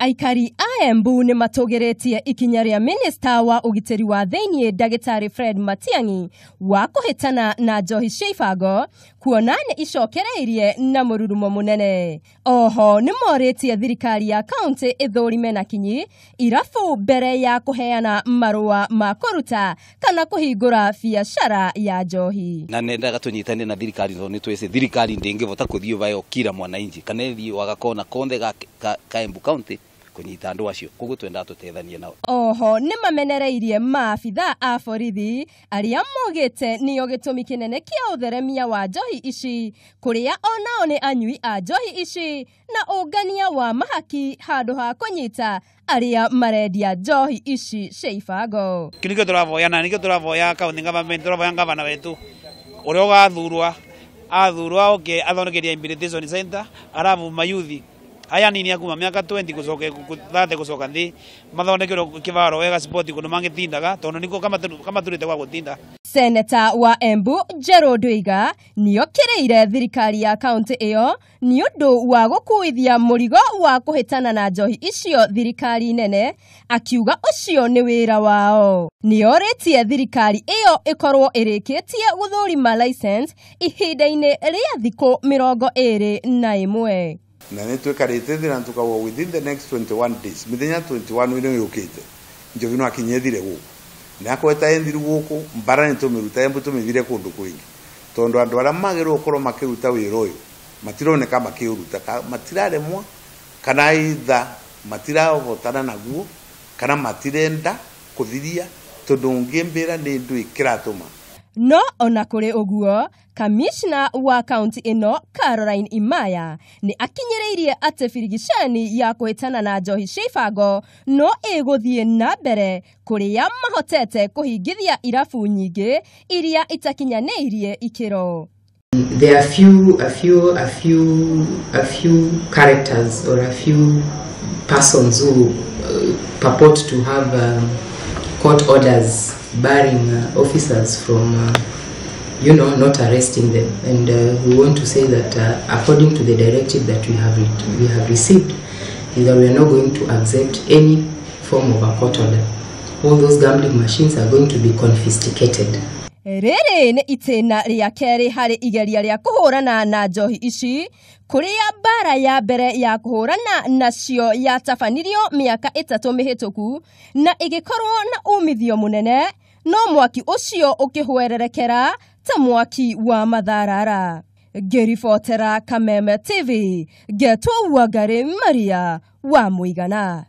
Aikari a Embu nĩ matũgĩrĩtie ikinya rĩa minista wa ũgitĩri wa thĩinĩ ndagĩtarĩ Fred Matiang'i wa kũhĩtana na njohi cia ibango kuona nĩ icokereirie na mũrurumo mũnene. Oho nĩ morĩtie thirikari ya kaunti ĩthũrime na kinyi irabu mbere ya kũheana marũa ma kũruta kana kũhingũra biacara ya njohi. Na nendaga tũnyitane na thirikari tondũ nĩ twĩci thirikari ndĩngĩvota kũthiĩ vayo kila mwananchi kana ĩthiĩ wagakona konthe ka Embu County kunyita andu acio koguo twendaga tutethanie nao. Oho nĩ mamenereirie maabitha a borithi arĩa maugĩte nĩo gĩtũmi kĩnene kĩa ũtheremia wa njohi ici kũrĩa onao nĩ anyui a njohi ici na ũngania wa mahaki handũ ha kũnyita arĩa marendia njohi ici cia ibango. Kĩu nĩkĩo tũravoya na nĩkĩo tũravoya county government, tũravoya ngavana wetu ũrĩa ũgathurwa athurwa oke athondekeria rehabilitation center arabu mayuthi aya nini akuma miaka 20 gucoka 30 gucoka nthi mathondekerwo kivaro wega sport kundu mangitindaga tondu niko kama turite gwa gutinda. Seneta wa Embu Gerald Waiga nĩokĩrĩire thirikari ya kaunti ĩyo nĩ ũndũ wa gũkuithia mũrigo wa kũhĩtana na njohi icio thirikari nene, akiuga ũcio nĩ wĩra wao. Nĩorĩtie thirikari ĩyo ĩkorwo ĩrĩkĩtie gũthũrima license ihinda-inĩ rĩa thikũ 21. Na nä twä thä na tå within the next 21 days mithenya 21 ä no yå kä te njohi no akinye thire gå kå na akweta enthiru gå kå mbara nä tå mä ruta Embu tå mä thire kå ndå kwä ngä tondå andå arä a magä rwo korwo makä ruta wä ra å yå matironeka makä å ruta matiraremwa kana itha matirahotana naguo kana matirenda kå thiria tondå ngä mbä ra nä ndå ä kä ratå ma. No ona kũrĩ ũguo, kamishna wa kaunti ĩno Caroline Imaya nĩ akinyĩrĩirie atĩ birigicani ya kũhĩtana na njohi cia ibango no ĩgũthiĩ na mbere kũrĩa mahotete kũhingithia irabu nyingĩ iria itakinyanĩirie ikĩro. There are a few characters or a few persons who purport to have court orders barring officers from not arresting them, and we want to say that according to the directive that we have received, is that we are not going to accept any form of a court order. All those gambling machines are going to be confiscated. Rĩrĩ nĩ itĩna rĩa kerĩ harĩ igeria rĩa kũhũrana na njohi ici kũrĩa mbara ya mbere ya kũhũrana nacio yatabanirio mĩaka 3 mĩhĩtũku na ĩgĩkorwo na umithio mũnene, no mwaki ũcio ũkĩhwererekera ta mwaki wa matharara. Ngĩribotera Kameme TV, ngetwo Wangari Maria wa Mũigana.